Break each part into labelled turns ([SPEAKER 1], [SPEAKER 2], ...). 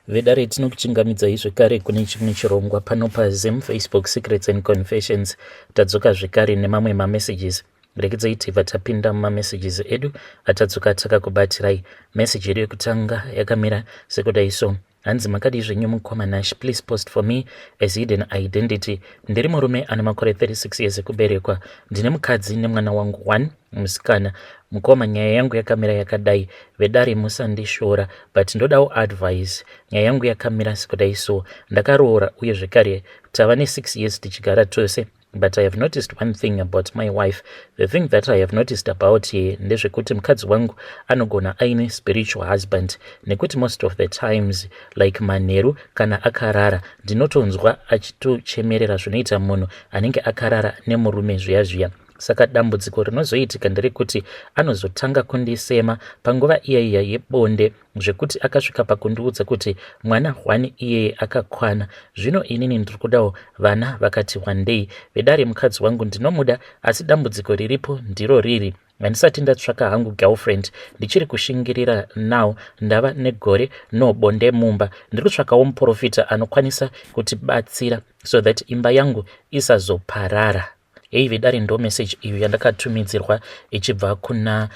[SPEAKER 1] Vedare, tinokuchingamidzai zvekare kune chimwe chirongwa pano paZim Facebook Secrets and Confessions. Tadzoka zvekare nemamwe mamessages. Regedzai tibva tapinda mumamessages edu atadzoka takakubatirai. Message yedu yekutanga yakamira sekudai so. Hanzi, "Makadii zvenyu mukoma Nash? Please post for me as hidden identity. Ndiri murume ane makore 36 years ekuberekwa. Ndine mukadzi nemwana wangu one musikana. Mukoma, nyaya yangu yakamira yakadai. Vedare, musandishora, but ndodawo advice. Nyaya yangu yakamira sekudai so. Ndakaroora uye zvekare tava ne6 years tichigara tose, but I have noticed one thing about my wife. The thing that I have noticed about her ndezvekuti mukadzi wangu anogona aine spiritual husband, nekuti most of the times, like manheru kana akarara, ndinotonzwa achitochemerera zvinoita munhu anenge akarara nemurume zviya zviya. Saka dambudziko rinozoitika nderekuti anozotanga kundisema panguva iyaiya yebonde, zvekuti akasvika pakundiudza kuti mwana hwani iyeye akakwana. Zvino inini ndiri kudawo vana vakati wandei. Vedare, mukadzi wangu ndinomuda, asi dambudziko riripo ndiro riri: handisati ndatsvaka hangu girlfriend. Ndichiri kushingirira. Now ndava negore no bonde mumba. Ndiri kutsvakawo muprofita anokwanisa kutibatsira so that imba yangu isazoparara." Hei vedare, ndo message iyo yandakatumidzirwa ichibva kuna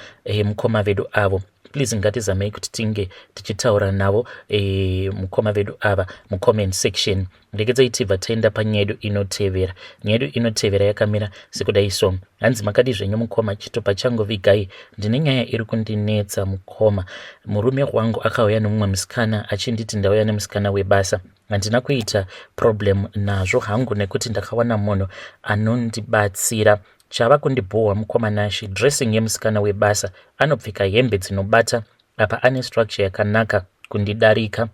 [SPEAKER 1] mukoma vedu avo. Please ngatizamei kuti tinge tichitaura navo mukoma vedu ava mucomment section. Regedzai tibva taenda panyaya yedu inotevera. Nyaya yedu inotevera yakamira sekudai so. Hanzi, "Makadii zvenyu mukoma? Chitupa changu vigai. Ndine nyaya iri kundinetsa mukoma. Murume wangu akauya nemumwe musikana achinditi ndauya nemusikana webasa. Handina kuita problem nazvo hangu nekuti ndakawana munhu anondibatsira. Chava kundibhohwa mukoma Nashi, dressing yemusikana webasa. Anopfeka hembe dzinobata, apa ane structure yakanaka kundidarika.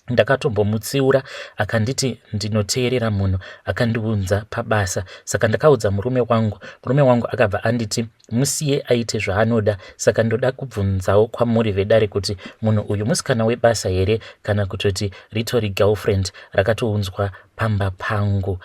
[SPEAKER 1] Ndakatombomutsiura, akanditi ndinoteerera munhu akandiunza pabasa. Saka ndakaudza murume wangu. Murume wangu akabva anditi musiye aite zvaanoda. Saka ndoda kubvunzawo kwamuri vedare kuti munhu uyu musikana webasa here kana kutoti ritori girlfriend rakatounzwa pamba pangu?"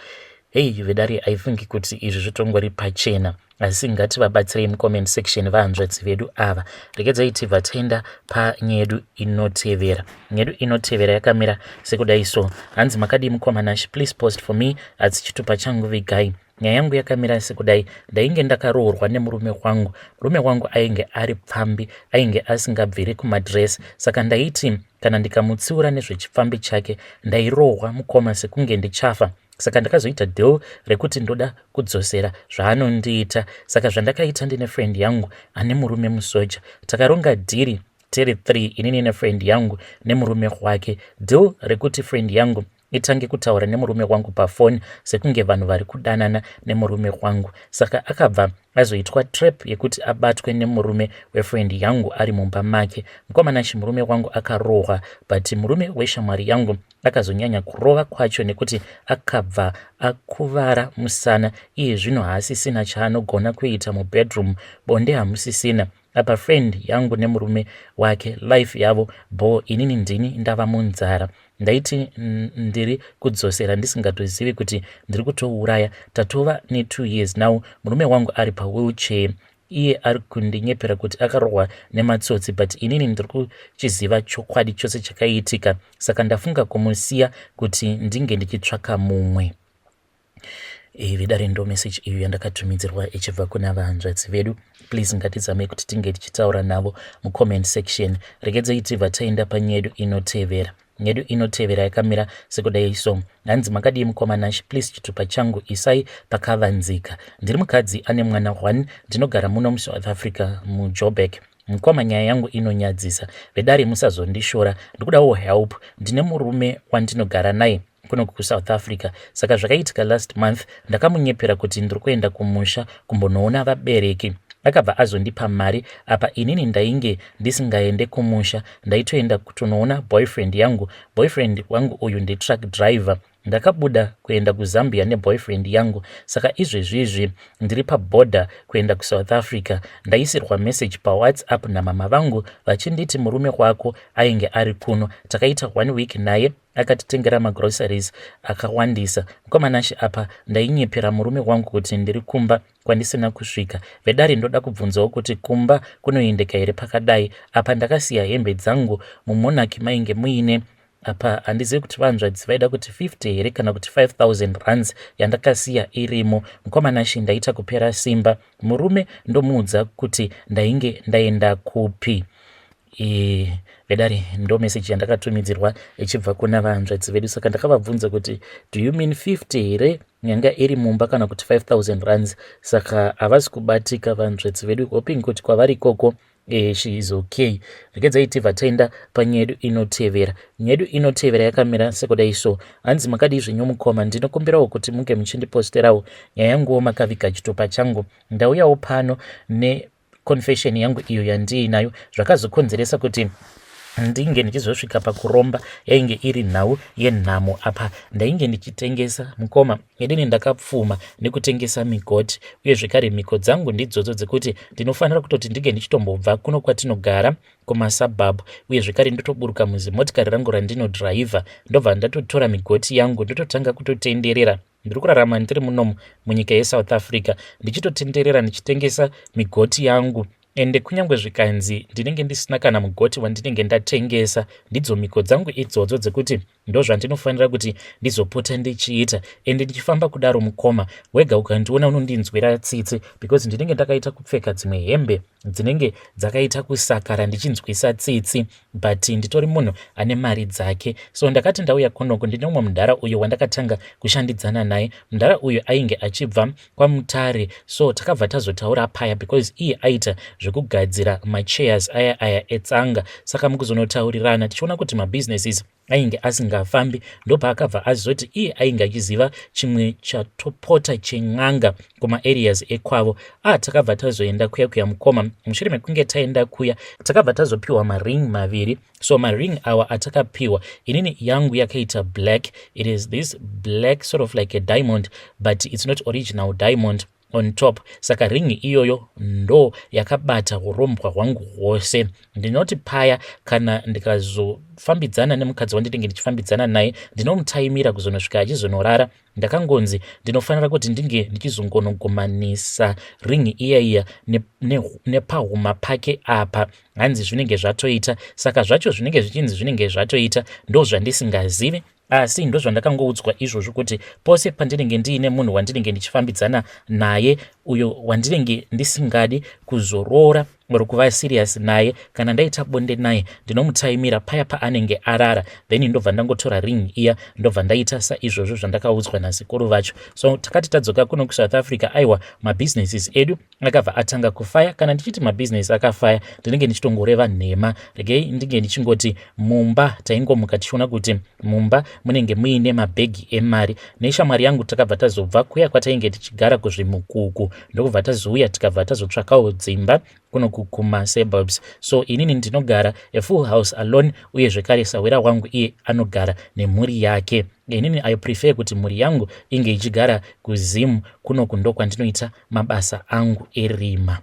[SPEAKER 1] Hei vedare, I think kuti izvi zvitongori pachena, asi ngativabatsirei mucomment section vahanzvadzi vedu ava. Regedzai tibva taenda panyaya yedu inotevera. Nyaya yedu inotevera yakamira sekudai so. Hanzi, "Makadii mukoma Nash? Please post for me asi chitupa changu vigai. Nyaya yangu yakamira sekudai. Ndainge ndakaroorwa nemurume wangu. Murume wangu ainge ari pfambi, ainge asingabviri kumadress. Saka ndaiti kana ndikamutsiura nezvechipfambi chake, ndairohwa mukoma sekunge ndichafa. Saka ndakazoita deal rekuti ndoda kudzosera zvaanondiita. Saka zvandakaita, ndine friend yangu ane murume musoja. Takaronga dhiri tiri 3, inini nefriend yangu nemurume wake. Deal rekuti friend yangu itange kutaura nemurume wangu pafoni sekunge vanhu vari kudanana nemurume wangu. Saka akabva azoitwa trap yekuti abatwe nemurume wefriend yangu ari mumba make. Mukoma Nashi, murume wangu akarohwa, but murume weshamwari yangu akazonyanya kurova kwacho nekuti akabva akuvara musana. Iye zvino haasisina chaanogona kuita mubedroom, bonde hamusisina. Apa friend yangu nemurume wake life yavo bo, inini ndini ndava munzara. Ndaiti ndiri kudzosera ndisingatozivi kuti ndiri kutouraya. Tatova ne2 years now. Murume wangu ari pawheelchair. Iye ari kundinyepera kuti akarohwa nematsotsi, but inini ndiri kuchiziva chokwadi chose chakaitika. Saka ndafunga kumusiya kuti ndinge ndichitsvaka mumwe." Vedare, ndo message iyo yandakatumidzirwa ichibva kuna vahanzvadzi vedu. Please ngatizamei kuti tinge tichitaura navo mucomment section. Regedzai tibva taenda panyaya yedu inotevera. Nyaya yedu inotevera yakamira sekudai so. Hanzi, "Makadii mukoma Nash? Please chitupa changu isai pakavanzika. Ndiri mukadzi ane mwana 1. Ndinogara muno muSouth Africa, muJoburg. Mukoma, nyaya yangu inonyadzisa. Vedare, musazondishora, ndikudawo help. Ndine murume wandinogara naye kuno kuSouth Africa. Saka zvakaitika last month, ndakamunyepera kuti ndiri kuenda kumusha kumbonoona vabereki. Akabva azondipa mari. Apa inini ndainge ndisingaende kumusha, ndaitoenda kutonoona boyfriend yangu. Boyfriend wangu uyu nditruck driver. Ndakabuda kuenda kuZambia neboyfriend yangu. Saka izvezvizvi ndiri pabhodha kuenda kuSouth Africa. Ndaisirwa message paWhatsApp namama vangu vachinditi murume wako ainge ari kuno, takaita one week naye, akatitengera magroceries akawandisa. Mukoma Nashi, apa ndainyepera murume wangu kuti ndiri kumba kwandisina kusvika. Vedare, ndoda kubvunzawo kuti kumba kunoendeka here pakadai? Apa ndakasiya hembe dzangu mumonaki, mainge muine Apa handizivi kuti vanzvadzi vaida kuti 50 here kana kuti 5000 rands yandakasiya irimo. Mukoma Nashe, ndaita kupera simba. Murume ndomuudza kuti ndainge ndaenda kupi? E, vedare, ndo meseji yandakatumidzirwa ichibva kuna vanzvadzi vedu. Saka ndakavabvunza kuti, "Do you mean 50 here yanga iri mumba kana kuti 5000 rands?" Saka havasi kubatika vanzvadzi vedu, hoping kuti kwavari ikoko she is okay. Regedzai tibva taenda panyaya yedu inotevera. Nyaya yedu inotevera yakamira sekudai so. Hanzi, "Makadii zvenyu mukoma? Ndinokumbirawo kuti munge muchindiposterawo nyaya yanguwo makaviga chitupa changu. Ndauyawo pano neconfession yangu iyo yandiinayo. Zvakazokonzeresa kuti ndinge ndichizosvika pakuromba yainge iri nhau yenhamo. Apa ndainge ndichitengesa, mukoma. Inini ndakapfuma nekutengesa migoti, uye zvekare mhiko dzangu ndidzodzo dzekuti ndinofanira kutoti ndinge ndichitombobva kuno kwatinogara kumasuburbs, uye zvekare ndotoburuka muzimotikari rangu randinodhiraivha, ndobva ndatotora migoti yangu, ndototanga kutotenderera. Ndiri kurarama ndiri munomu munyika yeSouth Africa, ndichitotenderera ndichitengesa migoti yangu. Ende kunyange zvikanzi ndinenge ndisina kana mugoti wandinenge ndatengesa, ndidzo mhiko dzangu idzodzo dzekuti ndo zvandinofanira kuti ndizopota ndichiita. Ende ndichifamba kudaro, mukoma, wega ukandiona unondinzwira tsitsi, because ndinenge ndakaita kupfeka dzimwe hembe dzinenge dzakaita kusakara, ndichinzwisa tsitsi, but nditori munhu ane mari dzake. So ndakati ndauya kunoku, ndine umwe mudhara uyo wandakatanga kushandidzana naye. Mudhara uyu ainge achibva kwaMutare, so takabva tazotaura paya because iye aita zvekugadzira machairs aya aya etsanga. Saka mukuzonotaurirana, tichiona kuti mabusinesses ainge asingafambi, ndopaakabva azoti iye ainge achiziva chimwe chatopota chen'anga kumaareas ekwavo. Takabva tazoenda kuya kuya, mukoma. Mushure mekunge taenda kuya, takabva tazopiwa maring maviri. So maring awa atakapiwa, inini yangu yakaita black. It is this black, sort of like a diamond, but it's not original diamond on top. Saka ringi iyoyo ndo yakabata urombwa hwangu hwose. Ndinoti paya kana ndikazofambidzana nemukadzi wandinenge ndichifambidzana naye, ndinomutaimira kuzonosvika achizonorara. Ndakangonzi ndinofanira kuti ndinge ndichizongonogumanisa ringi iya iya nepahuma pake apa. Hanzi zvinenge zvatoita. Saka zvacho zvinenge zvichinzi zvinenge zvatoita, ndo zvandisingazivi, asi ndozvandakangoudzwa izvozvo, kuti pose pandinenge ndiine munhu wandinenge ndichifambidzana naye, uyo wandinenge ndisingadi kuzoroora or kuva serious naye, kana ndaita bonde naye, ndinomutaimira paya paanenge arara, then ndobva ndangotora ring iya, ndobva ndaita saizvozvo zvandakaudzwa nasekuru vacho. So takati tadzoka kuno kuSouth Africa, aiwa, mabusinesses edu akabva atanga kufaya. Kana ndichiti mabhizinesi akafaya, ndinenge ndichitongoreva nhema. Regei ndinge ndichingoti mumba taingomuka tichiona kuti mumba munenge muine mabhegi emari. Neshamwari yangu takabva tazobva kuya kwatainge tichigara kuzvimukuku, ndokubva tazouya, tikabva tazotsvakawo dzimba kuno kumasuburbs. So inini ndinogara a full house alone, uye zvekare sawera wangu iye anogara nemhuri yake. Inini I prefer kuti mhuri yangu inge ichigara kuZimu. Kunoku ndo kwandinoita mabasa angu erima."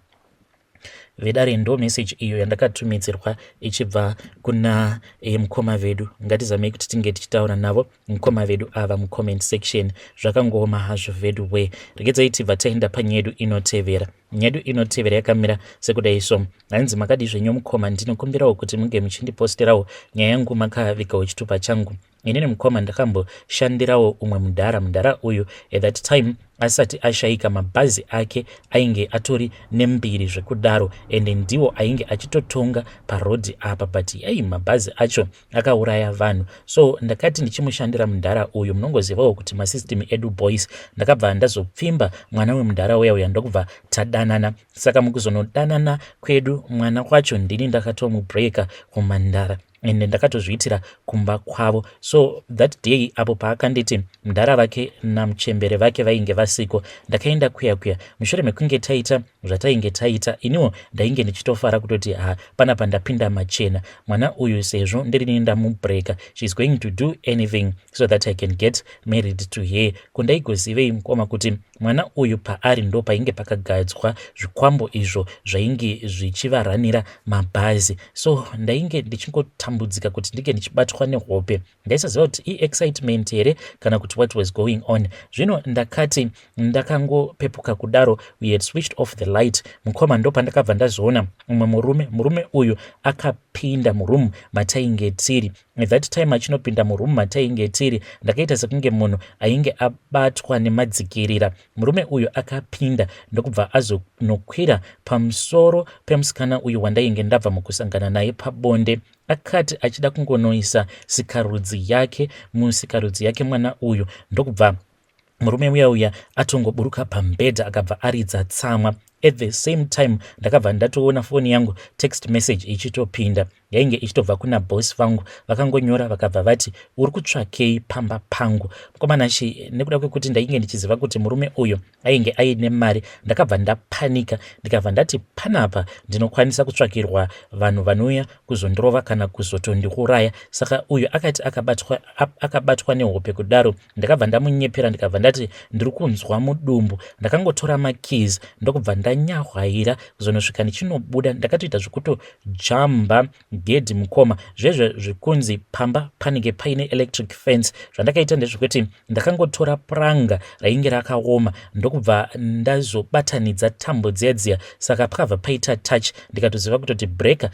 [SPEAKER 1] Vedare, ndo meseji iyo yandakatumidzirwa ichibva kuna mukoma vedu. Ngatizamei kuti tinge tichitaura navo mukoma vedu ava mucomment section. Zvakangooma hazvo vedu we. Regedzai tibva taenda panyaya yedu inotevera. Nyaya yedu inotevera yakamira sekudai so. Hanzi, "Makadi zvenyu mukoma? Ndinokumbirawo kuti munge muchindiposterawo nyaya yangu makavigawo chitupa changu. Inini mukoma, ndakamboshandirawo umwe mudhara. Mudhara uyu at that time asati ashayika, mabhazi ake ainge atori nembiri zvekudaro, ende ndiwo ainge achitotonga parodhi apa, but ei, mabhazi acho akauraya vanhu. So ndakati ndichimushandira mudhara uyu, munongozivawo kuti masystem edu boys, ndakabva ndazopfimba mwana wemudhara uya uya, ndokubva tadanana. Saka mukuzonodanana kwedu, mwana wacho ndini ndakatomubreka kumandara, ende ndakatozviitira kumba kwavo. So that day apo paakanditi mudhara vake namuchembere vake vainge vasiko, ndakaenda kuya kuya. Mushure mekunge taita zvatainge taita, iniwo ndainge ndichitofara kutoti, ha, panapa ndapinda machena. Mwana uyu, sezvo ndirini ndamubreka, she is going to do anything so that I can get married to her. Kundaigozivei mukoma kuti mwana uyu paari ndo painge pakagadzwa zvikwambo izvo zvainge zvichivaranira mabhazi? So ndainge ndichingotambudzika kuti ndinge ndichibatwa nehope. Ndaisaziva kuti iexcitement here kana kuti what was going on. Zvino ndakati ndakangopepuka kudaro, we had switched off the light, mukoma, ndo pandakabva ndazoona umwe murume. Murume uyu akapinda murumu matainge tiri. At that time achinopinda muroom matainge tiri, ndakaita sekunge munhu ainge abatwa nemadzikirira. Murume uyu akapinda ndokubva azonokwira pamusoro pemusikana uyu wandainge ndabva mukusangana naye pabonde. Akati achida kungonoisa sikarudzi yake musikarudzi yake mwana uyu, ndokubva murume uya uya atongoburuka pambedha akabva aridza tsamwa. At the same time ndakabva ndatoona foni yangu text message ichitopinda, yainge ichitobva kuna boss vangu. Vakangonyora vakabva vati, "Uri kutsvakei pamba pangu?" Mukomana chi, nekuda kwekuti ndainge ndichiziva kuti murume uyu ainge aine mari, ndakabva ndapanika, ndikabva ndati panapa ndinokwanisa kutsvakirwa vanhu vanouya kuzondirova kana kuzotondiuraya. Saka uyu akati akabatwa nehope kudaro, ndakabva ndamunyepera, ndikabva ndati ndiri kunzwa mudumbu. Ndakangotora makeys ndokubva ndanyahwaira kuzonosvika ndichinobuda. Ndakatoita zvekutojamba gedhi, mukoma, zvezvo zvekunzi pamba panenge paine electric fence. Zvandakaita ndezvekuti ndakangotora puranga rainge rakaoma, ndokubva ndazobatanidza tambo dziya dziya, saka pakabva paita touch, ndikatoziva kutoti breaker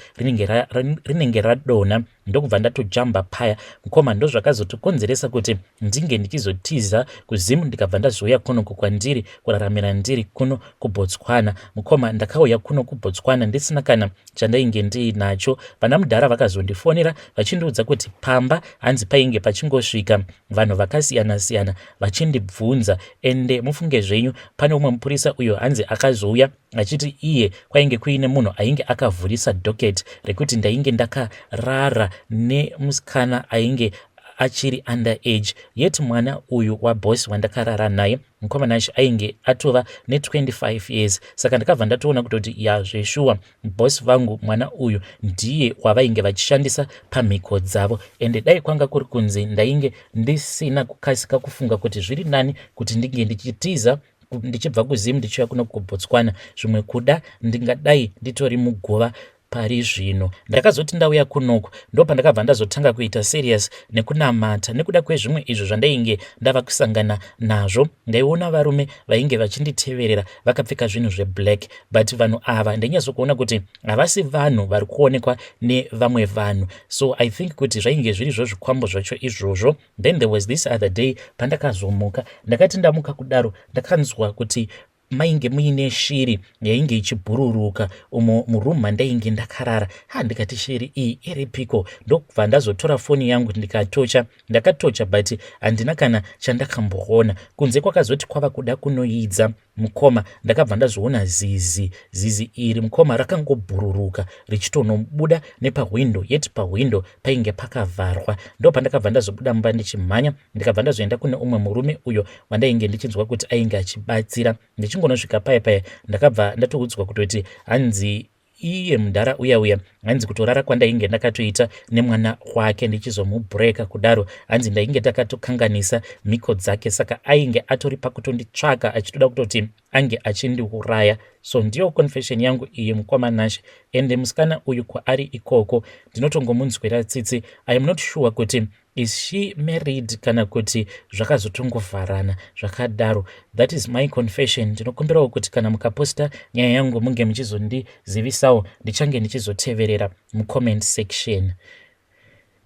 [SPEAKER 1] rinenge radonha, ndokubva ndatojamba paya, mukoma. Ndozvakazotokonzeresa kuti ndinge ndichizotiza kuZimu, ndikabva ndazouya kunoku kwandiri kuraramira ndiri kuno kuBotswana. Mukoma, ndakauya kuno kuBotswana ndisina kana chandainge ndiinacho. Vana mudhara vakazondifonera vachindiudza kuti pamba hanzi painge pachingosvika vanhu vakasiyana-siyana vachindibvunza. Ende mufunge zvenyu, pane umwe mupurisa uyo hanzi akazouya achiti iye kwainge kuine munhu ainge akavhurisa docket rekuti ndainge ndakarara nemusikana ainge achiri under age, yet mwana uyu waboss wandakarara naye, mukomana acho ainge atova ne25 years. Saka ndakabva ndatoona kutoti yazveshuwa boss vangu mwana uyu ndiye wavainge vachishandisa pamhiko dzavo. Ende dai kwanga kuri kunzi ndainge ndisina kukasika kufunga kuti zviri nani kuti ndinge ndichitiza ndichibva kuZimu ndichiuya kuno kuBotswana, zvimwe kuda ndingadai nditori muguva pari zvino. Ndakazoti ndauya kunoku, ndopandakabva ndazotanga kuita serious nekunamata nekuda kwezvimwe izvo zvandainge ndava kusangana nazvo. Ndaiona varume vainge vachinditeverera vakapfeka zvinhu zveblack, but vanhu ava ndainyatsokuona kuti havasi vanhu vari kuonekwa nevamwe vanhu, so I think kuti zvainge zvirizvo zvikwambo zvacho izvozvo. Then there was this other day pandakazomuka. Ndakati ndamuka kudaro, ndakanzwa kuti mainge muine shiri yainge ichibhururuka umo muroom mandainge ndakarara. Ha, ndikati shiri iyi iripiko? Ndokubva ndazotora foni yangu ndikatocha. Ndakatocha, but handina kana chandakamboona kunze. Kwakazoti kwava kuda kunoidza, mukoma, ndakabva ndazoona zizi. Zizi iri, mukoma, rakangobhururuka richitonobuda nepahwindo, yet pahwindo painge pakavharwa. Ndo pandakabva ndazobuda mumba ndichimhanya, ndikabva ndazoenda kune umwe murume uyo wandainge ndichinzwa kuti ainge achibatsira. Ndichingonosvika paya paya, ndakabva ndatoudzwa kutoti hanzi iye mudhara uya uya, hanzi kutorara kwandainge ndakatoita nemwana wake ndichizomubhureka kudaro, hanzi ndainge takatokanganisa mhiko dzake, saka ainge atori pakutonditsvaka achitoda kutoti ange achindiuraya. So ndiyo confession yangu iyi, mukoma Nashe. Ende musikana uyu kwaari ikoko ndinotongomunzwira tsitsi. I am not sure kuti is she married kana kuti zvakazotongovharana zvakadaro. That is my confession. Ndinokumbirawo kuti kana mukaposta nyaya yangu munge muchizondizivisawo, ndichange ndichizoteverera mucomment section.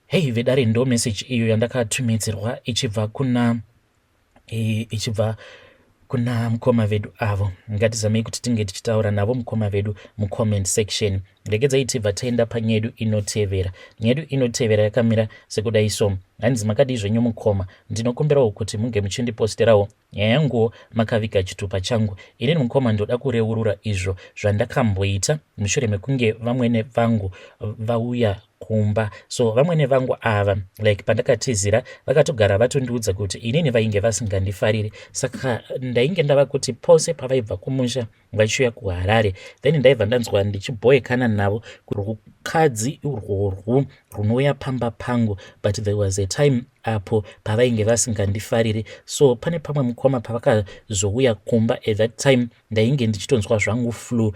[SPEAKER 1] Hei vedare, ndo message iyo yandakatumidzirwa ichibva kuna mukoma vedu avo. Ngatizamei kuti tinge tichitaura navo mukoma vedu mucomment section. Regedzai tibva taenda panyaya yedu inotevera. Nyaya yedu inotevera yakamira sekudai so. Hanzi, "Makadii zvenyu mukoma? Ndinokumbirawo kuti munge muchindiposterawo nyaya yanguwo makaviga chitupa changu. Inini mukoma ndoda kureurura izvo zvandakamboita mushure mekunge vamwene vangu vauya kumba. So vamwene vangu ava, like pandakatizira, vakatogara vatondiudza kuti inini vainge vasingandifariri. Saka ndainge ndava kuti pose pavaibva kumusha vachiuya kuHarare, then ndaibva ndanzwa ndichibhoekana navo, rukadzi urworwu runouya pamba pangu. But there was a time apo pavainge vasingandifariri. So pane pamwe, mukoma, pavakazouya kumba, at that time ndainge ndichitonzwa zvangu flu,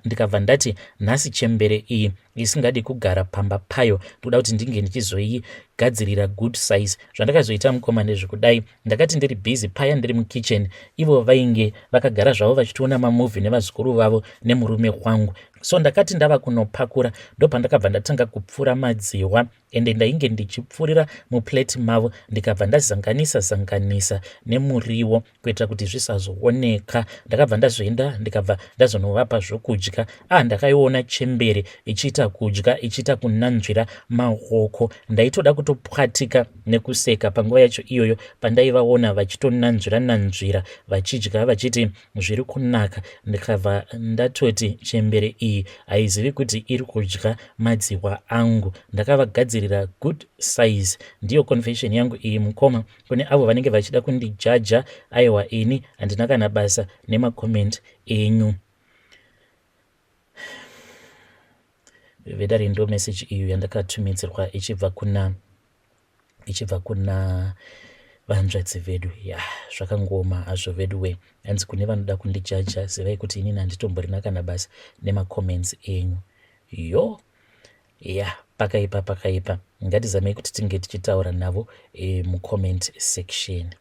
[SPEAKER 1] ndikabva ndati nhasi chembere iyi isingadi kugara pamba payo, ndoda kuti ndinge ndichizoigadzirira good size. Zvandakazoita, mukoma, ndezvekudai. Ndakati ndiri busy paya ndiri mukitchen, ivo vainge vakagara zvavo vachitoona mamovie nevazukuru vavo nemurume wangu. So ndakati ndava kunopakura, ndopandakabva ndatanga kupfura madziwa, ende ndainge ndichipfurira muplate mavo, ndikabva ndazanganisa zanganisa nemuriwo kuitira kuti zvisazooneka. Ndakabva ndazoenda, ndikabva ndazonovapa zvokudya. Ah, ndakaiona chembere ichiita kudya, ichiita kunanzvira maoko. Ndaitoda kutopwatika nekuseka panguva yacho iyoyo pandaivaona vachitonanzvira nanzvira vachidya, vachiti zviri kunaka. Ndikabva ndatoti chembere iyi haizivi kuti iri kudya madziwa angu. Ndakavagadzirira good size. Ndiyo confession yangu iyi, mukoma. Kune avo vanenge vachida kundijaja, aiwa, ini handina kana basa nemacomment enyu. Vedare, ndo message iyo yandakatumidzirwa ichibva kuna vanzvadzi vedu. Ya, zvakangoma hazvo vedu we. Hanzi kune vanoda kundijaja, zivai kuti inini handitomborina kana basa nemacomments enyu. Yo, ya, pakaipa, pakaipa. Ngatizamei kuti tinge tichitaura navo mucomment section.